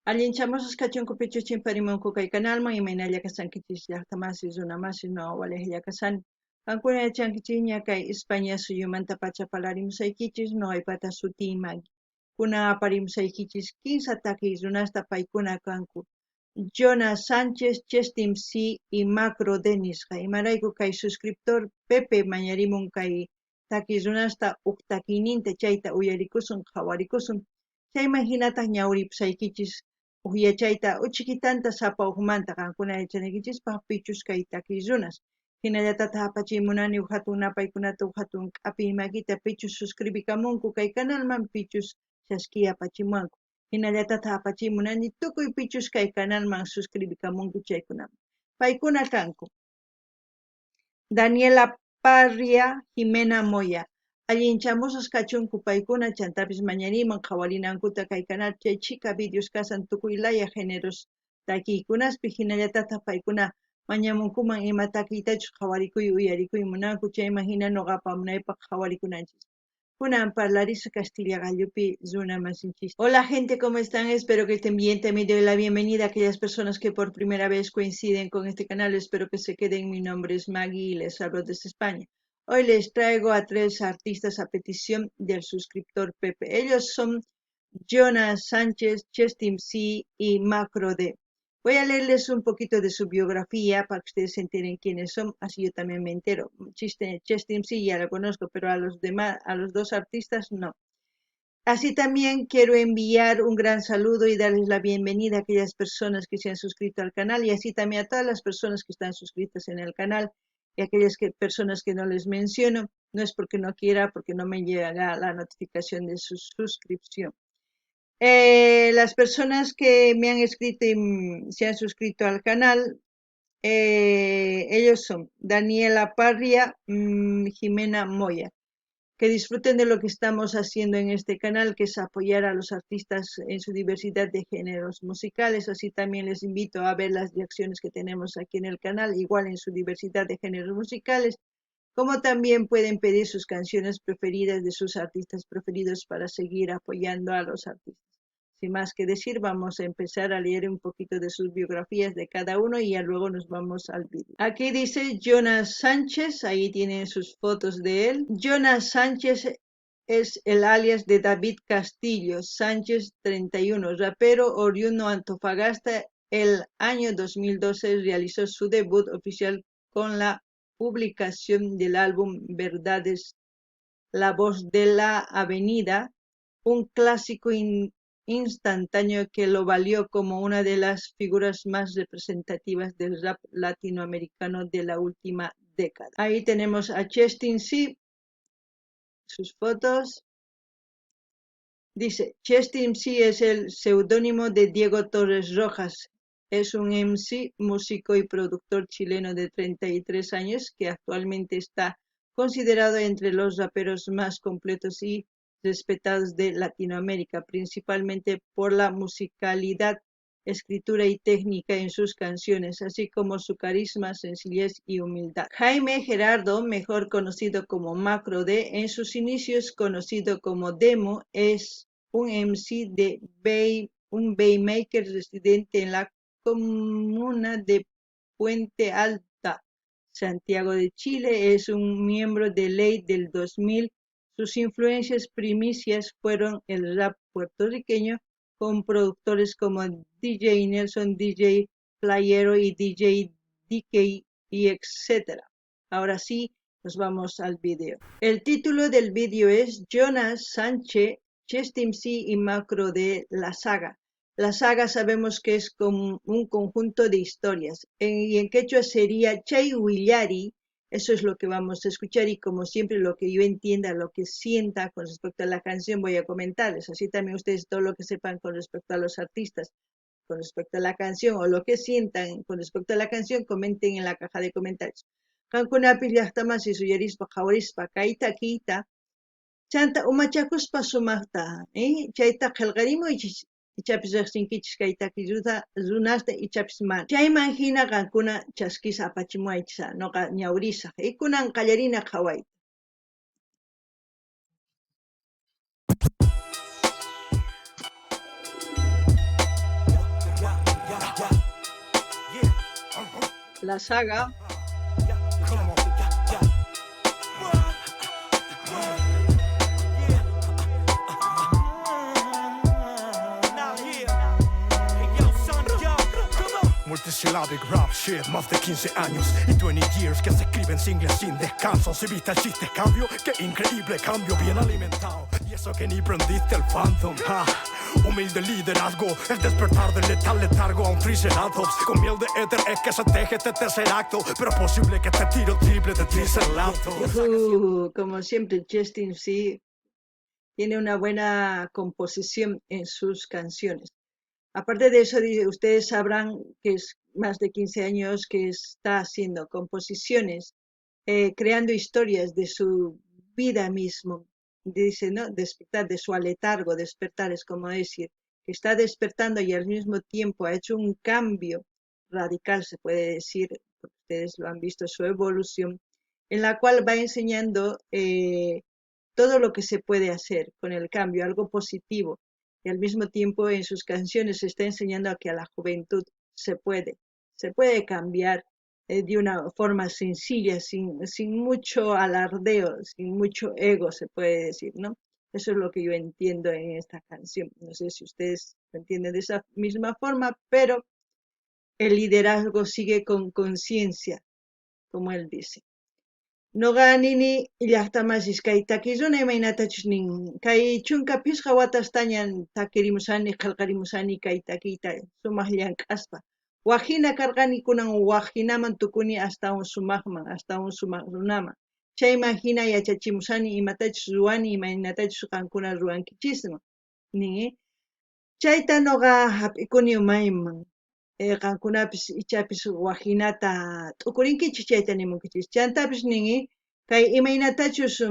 Allinchamusas kachunku pichus chimparimunku kay kanalman, imaynalla kashankichis llaqtamasi, runamasi, no walejlla kashani. Qankuna yachankichisña kay España suyumantapacha parlarimusaykichis, noqaypata sutiy Maggie. Kunan aparimusaykichis kinsa takiy runasta paykuna kanku Jonas Sánchez, Chesty MC y Macro D nisqa. Imarayku kay suscriptor Pepe mañarimun kay takiy runasta uj takiyninta chayta uyarikusun, qhawarikusun. Chayman jinataj ñawripusaykichis uj yachayta uchikitanta sapa ujmanta qankuna yachanaykichispaj pichus kay takiy runas. Jinallatataj apachiy munani uj jatun napaykunata uj jatun k'apiy makita pichus suscribikamunku kay kanalman pichus chaskiy apachimuwanku. Jinallatataj apachiy munani tukuy pichus kay kanalman suscribikamunku chaykunaman. Paykuna kanku. Daniela Parria, Jimena Moya. Allinchamusas kachunku paykuna, chantapis mañariman qhawarinankuta kay canal chay chhika videos kasan tukuy laya géneros takiykunaspi, jinallatataj paykuna mañamunkuman ima takiytachus qhawarikuy uyarikuy munanku, chayman jina noqa apamunaypaj qhawarikunanchis. Kunan parlarisaq Castilla qallupi runa masinchis. Hola gente, ¿cómo están? Espero que estén bien. También doy la bienvenida a aquellas personas que por primera vez coinciden con este canal. Espero que se queden. Mi nombre es Maggie y les hablo desde España. Hoy les traigo a tres artistas a petición del suscriptor Pepe. Ellos son Jonas Sánchez, Chesty MC y Macro D. Voy a leerles un poquito de su biografía para que ustedes se enteren quiénes son, así yo también me entero. Chesty MC ya lo conozco, pero a los demás, a los dos artistas no. Así también quiero enviar un gran saludo y darles la bienvenida a aquellas personas que se han suscrito al canal y así también a todas las personas que están suscritas en el canal y aquellas personas que no les menciono, no es porque no quiera, porque no me llega la notificación de su suscripción. Las personas que me han escrito y se han suscrito al canal, ellos son Daniela Parria, Jimena Moya. Que disfruten de lo que estamos haciendo en este canal, que es apoyar a los artistas en su diversidad de géneros musicales. Así también les invito a ver las reacciones que tenemos aquí en el canal, igual en su diversidad de géneros musicales, como también pueden pedir sus canciones preferidas de sus artistas preferidos para seguir apoyando a los artistas. Sin más que decir, vamos a empezar a leer un poquito de sus biografías de cada uno y ya luego nos vamos al vídeo. Aquí dice Jonas Sánchez, ahí tienen sus fotos de él. Jonas Sánchez es el alias de David Castillo Sánchez, 31, rapero oriundo Antofagasta. El año 2012 realizó su debut oficial con la publicación del álbum Verdades, La Voz de la Avenida, un clásico instantáneo que lo valió como una de las figuras más representativas del rap latinoamericano de la última década. Ahí tenemos a Chesty MC, sus fotos. Dice, Chesty MC es el seudónimo de Diego Torres Rojas. Es un MC, músico y productor chileno de 33 años que actualmente está considerado entre los raperos más completos y respetados de Latinoamérica, principalmente por la musicalidad, escritura y técnica en sus canciones, así como su carisma, sencillez y humildad. Jaime Gerardo, mejor conocido como Macro D, en sus inicios conocido como Demo, es un MC de Bay, un beatmaker residente en la comuna de Puente Alta, Santiago de Chile. Es un miembro de Ley del 2000. Sus influencias primicias fueron el rap puertorriqueño con productores como DJ Nelson, DJ Playero y DJ DK y etcétera. Ahora sí, nos vamos al video. El título del video es Jonas Sánchez, Chesty MC y Macro de la Saga. La saga sabemos que es como un conjunto de historias. Y en quechua sería Chay Willari. Eso es lo que vamos a escuchar y como siempre lo que yo entienda, lo que sienta con respecto a la canción voy a comentarles. Así también ustedes todo lo que sepan con respecto a los artistas, con respecto a la canción o lo que sientan con respecto a la canción, comenten en la caja de comentarios. Qankunapi llaqtamasi suyarispa qhawarispa kayta kita chanta umachakuspa sumaqta, chayta qillqarimuychis. Ichapis riqsinkichis kay taki runasta ichapis mana. Chayman hina qankuna chaskisa apachimuwaychis, noqa ñawrisaq. Kunan qallarina qhawayta. La saga. Multisyllabic rap shit, más de 15 años y 20 years que se escriben singles sin descanso. Si viste el chiste, cambio, qué increíble cambio, bien alimentado. Y eso que ni prendiste el phantom, ja. Humilde liderazgo, el despertar del letal letargo a un triceratops. Con miel de éter es que se teje este tercer acto, pero es posible que te tiro triple de triceratops. Como siempre, Justin C tiene una buena composición en sus canciones. Aparte de eso, ustedes sabrán que es más de 15 años que está haciendo composiciones, creando historias de su vida mismo. Dice, ¿no? Despertar de su aletargo, despertar es como decir, que está despertando y al mismo tiempo ha hecho un cambio radical, se puede decir, porque ustedes lo han visto, su evolución, en la cual va enseñando todo lo que se puede hacer con el cambio, algo positivo. Y al mismo tiempo en sus canciones se está enseñando a que a la juventud se puede cambiar de una forma sencilla, sin mucho alardeo, sin mucho ego, se puede decir, ¿no? Eso es lo que yo entiendo en esta canción. No sé si ustedes lo entienden de esa misma forma, pero el liderazgo sigue con conciencia, como él dice. Noqa nini llaqtamasis kay takiy runa imaynatachus nin kay chunka phisqa watastaña takirimusani qillqarimusani kay takiyta sumaq llank'aspa wajina karqani kunan wajinaman tukuni astawan sumaqman astawan sumaq runaman chayman hina yachachimusani imatachus ruwani imaynatachus qankuna ruwankichisman nin chayta noqa hap'ikuni umayman qankunapis ichapis wajinata t'ukurinkichis chayta nimunkichis chantapis nin kay imaynatachus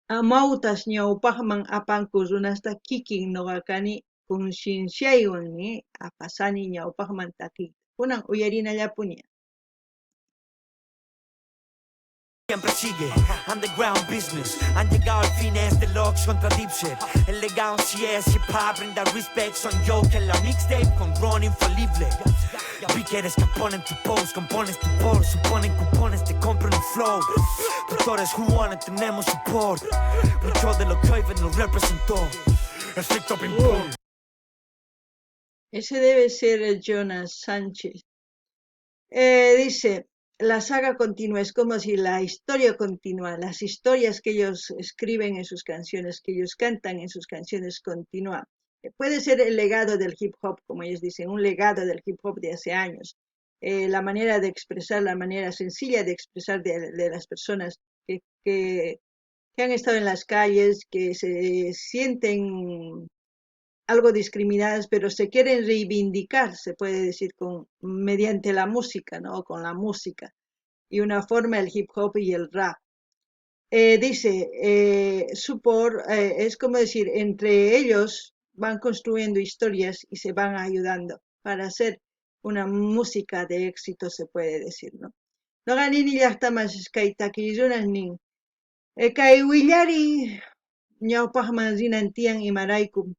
amawtas ñawpaqman apanku runasta kikin noqa kani concienciaywan ni apasani ñawpaqman takiyta kunan uyarinallapuni. Siempre sigue, underground business. Han llegado al fin este Locks contra Dipset. El legado si es hip hop, brinda respect. Son yo que la mixtape con Ron infalible. Vi que eres capón en tu post, compones tu por, suponen cupones, te compro un flow. Doctores jugones, tenemos support. Mucho de lo que hoy ven nos representó. Estricto ping-pong. Ese debe ser el Jonas Sánchez. Dice, la saga continúa, es como si la historia continúa, las historias que ellos escriben en sus canciones, que ellos cantan en sus canciones, continúa. Puede ser el legado del hip hop, como ellos dicen, un legado del hip hop de hace años. La manera de expresar, la manera sencilla de expresar de las personas que han estado en las calles, que se sienten algo discriminadas, pero se quieren reivindicar, se puede decir, mediante la música, ¿no? Con la música. Y una forma, el hip hop y el rap. Dice, support, es como decir, entre ellos van construyendo historias y se van ayudando para hacer una música de éxito, se puede decir, ¿no? Noqa nini llaqtamasis kay takiy runas nin. Kay willari ñawpaqman rinan tiyan imarayku.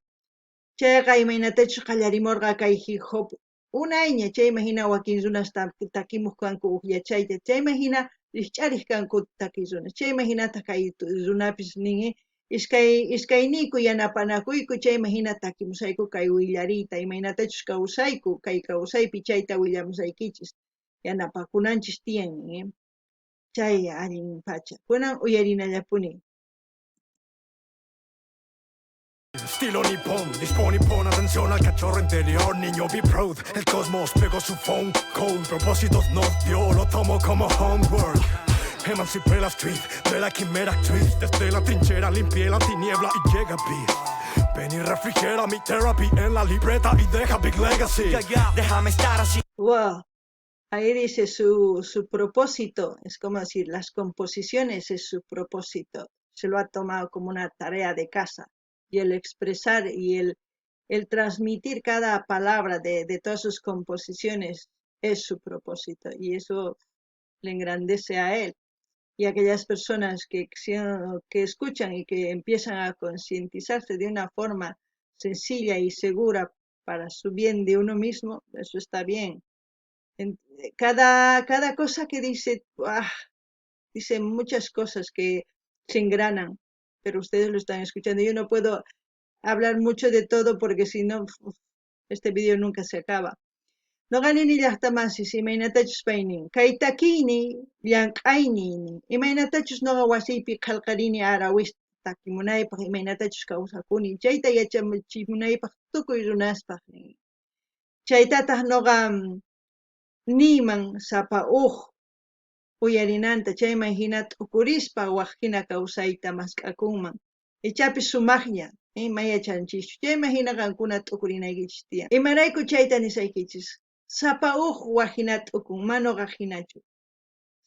Chayqa imaynatachus qallarimurqa kay hip hop unayña chayman hina wakin runas takimuq kanku uqllachayta chayman hina rikch'ariq kanku takiy runas chayman hinataq kay runapis nin iskayniyku yanapanakuyku chayman hina takimusayku kay willariyta imaynatachus kawsayku kay kawsaypi chayta willamusaykichis yanapakunanchis tiyan nin chay allin pacha kunan uyarinallapuni. Estilo nipón, dispone y pon atención al cachorro interior. Niño, be proud, el cosmos pegó su phone call. Propósitos no dio, lo tomo como homework. Emancipé la street de la quimera actriz. Desde la trinchera limpié la tiniebla y llega peace. Ven y refrigera mi therapy en la libreta y deja big legacy. Déjame estar así. Wow. Ahí dice su propósito, es como decir, las composiciones es su propósito. Se lo ha tomado como una tarea de casa. Y el expresar y el transmitir cada palabra de todas sus composiciones es su propósito. Y eso le engrandece a él. Y a aquellas personas que escuchan y que empiezan a concientizarse de una forma sencilla y segura para su bien de uno mismo, eso está bien. Cada cosa que dice, ¡ah!, dice muchas cosas que se engranan, pero ustedes lo están escuchando. Yo no puedo hablar mucho de todo porque si no, este vídeo nunca se acaba. Noqa nini llaqtamasis imaynatachus pay nin, kay takiyniy llank'ayniy nin, imaynatachus noqa wasiypi qhelqarini arawista takimunaypaq, imaynatachus kawsakuni, chayta yachachimunaypaq tukuy runaspaq nin. Chaytataq noqa niyman sapa uj uyarinanta, chayman hina t'ukurispa waj hina kawsayta mask'akunman. Ichapis sumaqña, ma yachanchischu. Chayman hina qankuna t'ukurinaykichis tiyan. Imarayku chayta nisaykichis? Sapa uj waj hina t'ukun, ma noqa hinachu.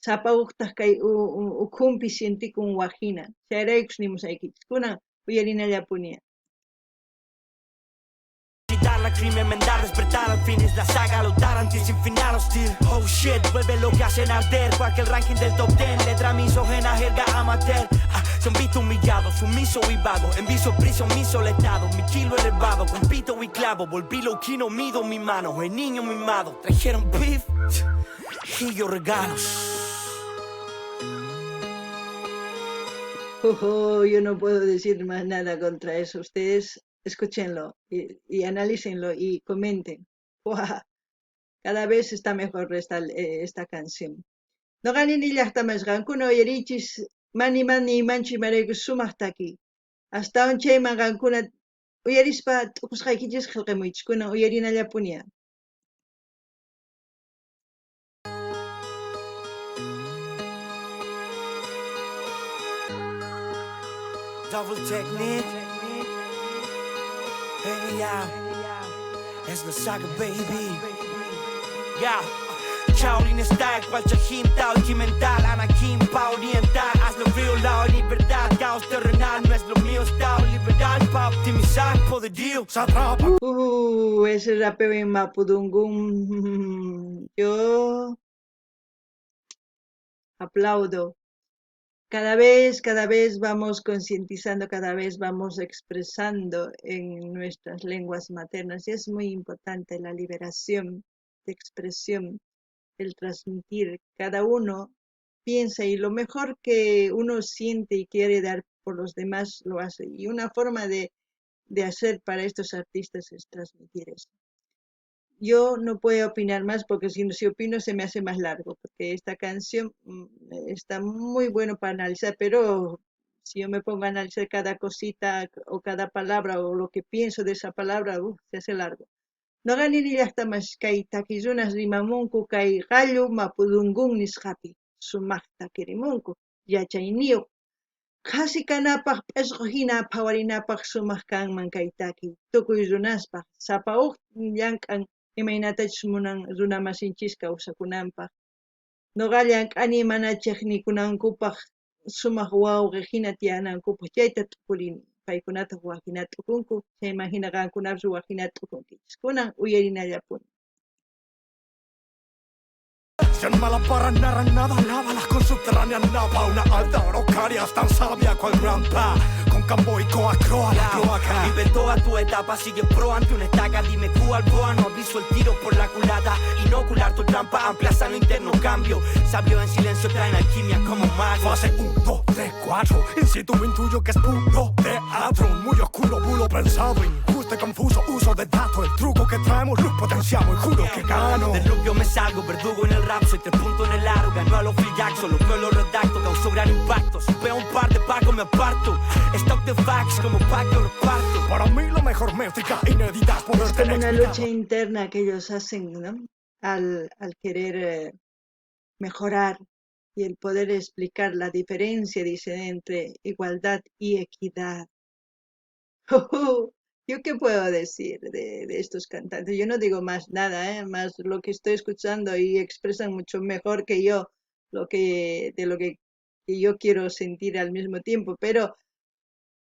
Sapa ujtaq kay ukhunpi sientikun waj hina. Chayraykus nimusaykichis. Kunan uyarinallapuni. La crimen, enmendar, despertar al fin es la saga, lutar anti sin final hostil. Oh shit, vuelve lo que hacen arder, cualquier ranking del top 10, letra misógena, jerga amateur. Ah, son visto humillado, sumiso y vago, en viso priso, miso letado, mi kilo elevado, compito y clavo, volví low key, no mido mi mano, el niño mimado, trajeron beef y yo regalos. Oh, yo no puedo decir más nada contra eso. Ustedes escúchenlo y analícenlo y comenten. ¡Buah! Cada vez está mejor esta canción. Noqa nini llaqtamas qankuna uyarichis mani mani imanchu imarayku sumaq taki. Astawan chayman qankuna uyarispa t'ukusqaykichis qillqamuychis. Kunan uyarinallapuni. Double technique. Hey, yeah. Es la saga, baby. Yeah. Shaolin style, cual Chajin, Tao, mental, Anakin, pa orientar, hazlo real, la libertad, caos terrenal, no es lo mío, estado liberal, pa optimizar poderío. Se atrapa. Ese rapeo en Mapudungun. Yo aplaudo. Cada vez vamos concientizando, cada vez vamos expresando en nuestras lenguas maternas. Y es muy importante la liberación de expresión, el transmitir. Cada uno piensa y lo mejor que uno siente y quiere dar por los demás lo hace. Y una forma de hacer para estos artistas es transmitir eso. Yo no puedo opinar más porque si opino se me hace más largo, porque esta canción está muy bueno para analizar, pero si yo me pongo a analizar cada cosita o cada palabra o lo que pienso de esa palabra, se hace largo. Noqa nini llaqtamas kay takirunas rimamunku kay qallu mapudungun nisqapi sumaqta kirimunku yachayniyuq qhasi kanapaq p'isqu hina phawarinapaq sumaq kanman kay taki tukuy runaspaq sapa uj llank'an imaynatachus munan runamasinchis kawsakunanpaq. Noqa llank'ani mana chiqnikunankupaq sumaq wawqi hina tiyanankupaq chayta t'ukurini. Paykunataq waj hina t'ukunku, chayman hina qankunapis waj hina t'ukunkichis. Kunan uyarinallapuni. Si en mala para narran nada, lávalas con subterránea nava, una alta araucaria tan sabia cual grandpa, con camboy coa croa la cloaca. Vive toda tu etapa, sigue pro ante una estaca, dime cuál boa, no aviso el tiro por la culata, inocular tu trampa, amplia sano interno cambio, sabio en silencio traen alquimia como mago. Fase 1, 2, 3, 4, in situ intuyo que es puro teatro, un muy oscuro bulo pensado, injusto y confuso uso de datos, el truco que traemos luz potenciamos y juro que gano. Del loop yo me salgo, verdugo en el rap, soy 3 puntos en el aro, ganó a los Phil Jackson, lo veo, lo redacto, causó gran impacto, supeo un par de pacos, me aparto, stock de facts como pack yo reparto. Para mí la mejor métrica inédita es poderte Es como una explicar. lucha interna que ellos hacen, ¿no? Al querer mejorar y el poder explicar la diferencia, dicen, entre igualdad y equidad. ¿Yo qué puedo decir de estos cantantes? Yo no digo más nada, ¿eh? Más lo que estoy escuchando y expresan mucho mejor que yo lo que, de lo que yo quiero sentir al mismo tiempo, pero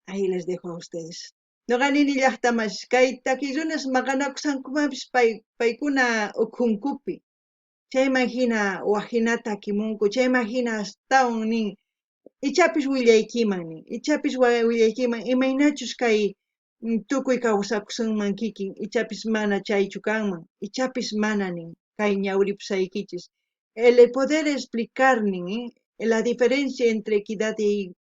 ahí les dejo a ustedes. Noqa nini llaqtamas kay takirunas maqanakusankumapis paykuna ukhunkupi. Chayman hina wajinata takimunku, chayman hina astawan nin ichapis willaykiman nin, ichapis willaykiman imaynachus kay tukuy kawsakusunman kikin, ichapis mana chaychu kanman, ichapis mana nin Kay ñawripusaykichis. El poder explicar nin, la diferencia entre equidad e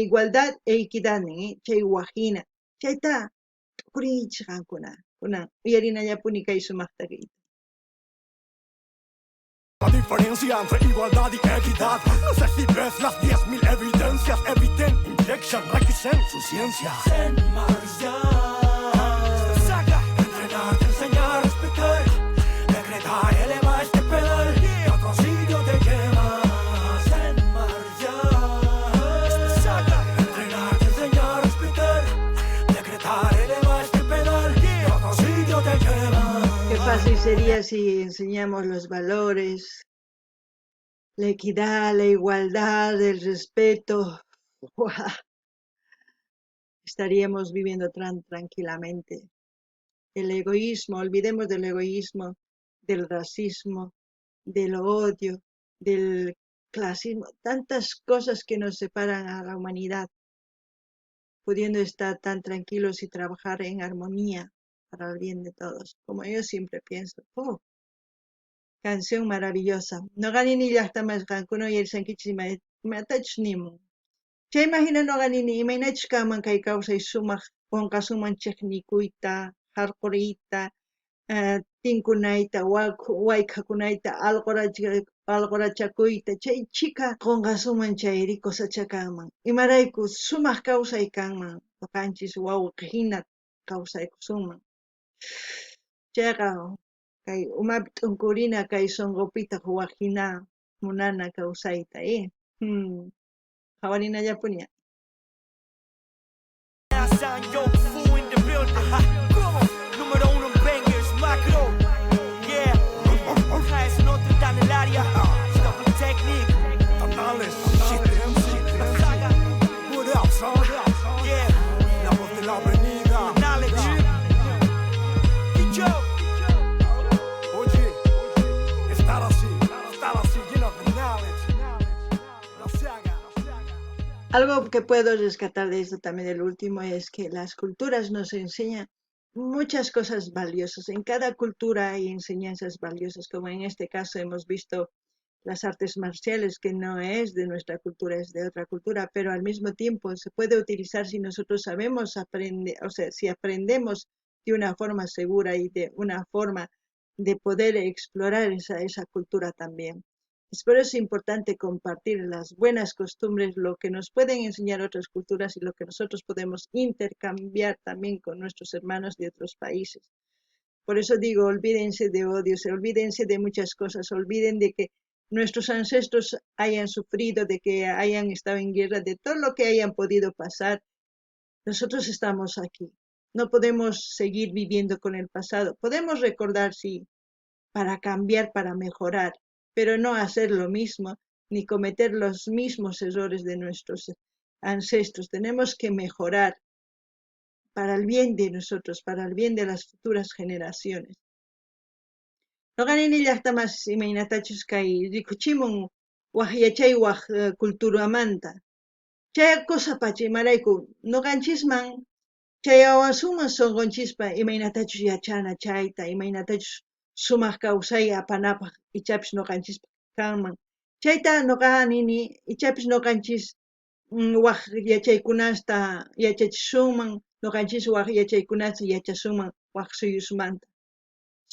igualdad e equidad nin, chay wajina. Chayta t'ukuriychis qankuna. Kunan uyarinallapuni kay sumaq takiyta. La diferencia entre igualdad y equidad. No sé si ves las 10.000 evidencias. Eviten injection, requisen su ciencia. Zen marcial. Saga. Entrenar, enseñar, respetar. Decretar, eleva este pedal. Y a otro sitio te lleva. Zen marcial. Saga. Entrenar, enseñar, respetar. Decretar, eleva este pedal. Y a otro sitio te lleva. Qué fácil sería si enseñamos los valores, la equidad, la igualdad, el respeto. ¡Guau! Estaríamos viviendo tan tranquilamente. El egoísmo, olvidemos del egoísmo, del racismo, del odio, del clasismo, tantas cosas que nos separan a la humanidad, pudiendo estar tan tranquilos y trabajar en armonía para el bien de todos, como yo siempre pienso. Oh, canción maravillosa. Noqa nini llaqta mas qankuna uyarishankichis imatachus nimun. Chayman hina noqa nini imaynachus kanman kay kawsay sumaq qunqasunman chiqnikuyta, harquriyta, tinkunayta, waykhakunayta, alqurachakuyta, chay chhika qunqasunman chayri cosacha kanman. Imarayku sumaq kawsay kanman, noqanchis wawqi hina kawsaykusunman. Chayqa kay umapi t'unkurina, kay sunqupitaq wak hina munana kawsayta, Qhawarinallapuni. Yo, Fu in the building. Número uno en bangers, macro. Yeah. Es otro está en el área. Double technique. Totales. Shit, MC. Saga. What up, son? Yeah. La voz de la avenida. Knowledge. Yo. Oye, estar así, lleno de knowledge. La saga. Algo que puedo rescatar de esto también del último es que las culturas nos enseñan muchas cosas valiosas. En cada cultura hay enseñanzas valiosas, como en este caso hemos visto las artes marciales, que no es de nuestra cultura, es de otra cultura, pero al mismo tiempo se puede utilizar si nosotros sabemos aprender, o sea, si aprendemos de una forma segura y de una forma de poder explorar esa cultura también. Es por eso importante compartir las buenas costumbres, lo que nos pueden enseñar otras culturas y lo que nosotros podemos intercambiar también con nuestros hermanos de otros países. Por eso digo, olvídense de odios, olvídense de muchas cosas, olviden de que nuestros ancestros hayan sufrido, de que hayan estado en guerra, de todo lo que hayan podido pasar. Nosotros estamos aquí. No podemos seguir viviendo con el pasado. Podemos recordar, sí, para cambiar, para mejorar, pero no hacer lo mismo ni cometer los mismos errores de nuestros ancestros. Tenemos que mejorar para el bien de nosotros, para el bien de las futuras generaciones. Noqa nini llaqta mas imaynatachus kay rikuchimun waj yachay waj culturamanta. Chay cosa pacha imarayku noqanchisman chayawasunman sunqunchispa imaynatachus yachana chayta, imaynatachus sumaq kawsay apanapaq ichapis noqanchispa kanman. Chayta noqa nini ichapis noqanchis waj yachaykunasta yachachisunman, noqanchis waj yachaykunasta yachasunman waj suyusmanta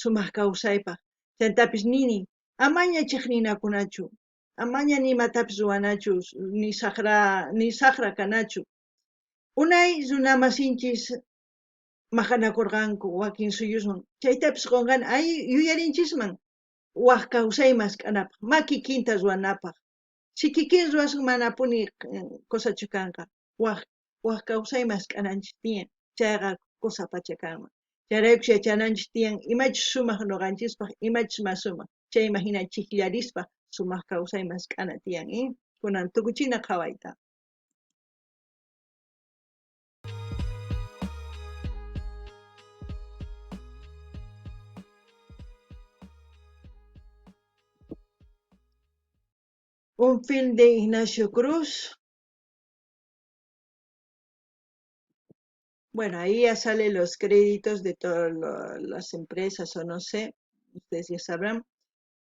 sumaq kawsaypaq. Chantapis nini amaña chiqninakunachu, amaña ni imatapis ruwanachu, ni saqra kanachu. Unay runamasinchis maqanakurqanku wakin suyusman, chaytapis qunqana ay yuyarinchisman waj kawsay mask'anapaq, ma kikinta ruwanapaq. Si kikin ruwasun manapuni cosachu kanqa, waj kawsay mask'ananchis tiyan, chayqa cosa pacha kanman. Chayrayku yachananchis tiyan imachus sumaq noqanchispaq, imachus ma sumaq, chayman hina chikllarispa sumaq kawsay mask'ana tiyan, Kunan tukuchina qhawayta. Un film de Ignacio Cruz. Bueno, ahí ya salen los créditos de todas las empresas o no sé. Ustedes ya sabrán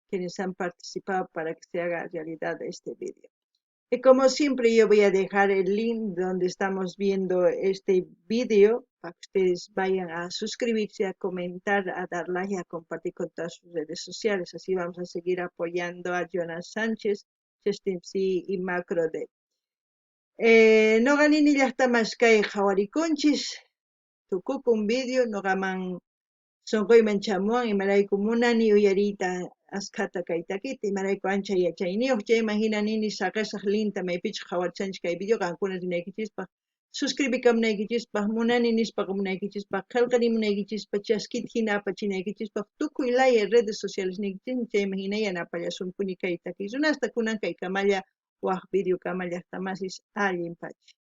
quienes han participado para que se haga realidad este vídeo. Y como siempre, yo voy a dejar el link donde estamos viendo este vídeo para que ustedes vayan a suscribirse, a comentar, a dar like y a compartir con todas sus redes sociales. Así vamos a seguir apoyando a Jonas Sánchez, Chesty MC y Macro D. Noqa nini llajtamas kay qhawarikunchis, tukukun vídeo, noqaman sonqoyman chamuwan imarayku munani uyariyta askhata kay takita, imarayku ancha yachayniyuq, chayman hina nini saqesaq linkta maypichus qhawarichanchis kay video qankuna rinaykichispaq, suscribikamunaykichispaq, munani nispa qomunaykichispaq, qhelqarimunaykichispaq, chaskita hina apachinaykichispaq, tukuy laya redes sociales niykichismi, chayman hina yanapallasunpuni kay takiy runasta. Kunan kay kamalla, waj video kama, llajtamasis, allin pacha.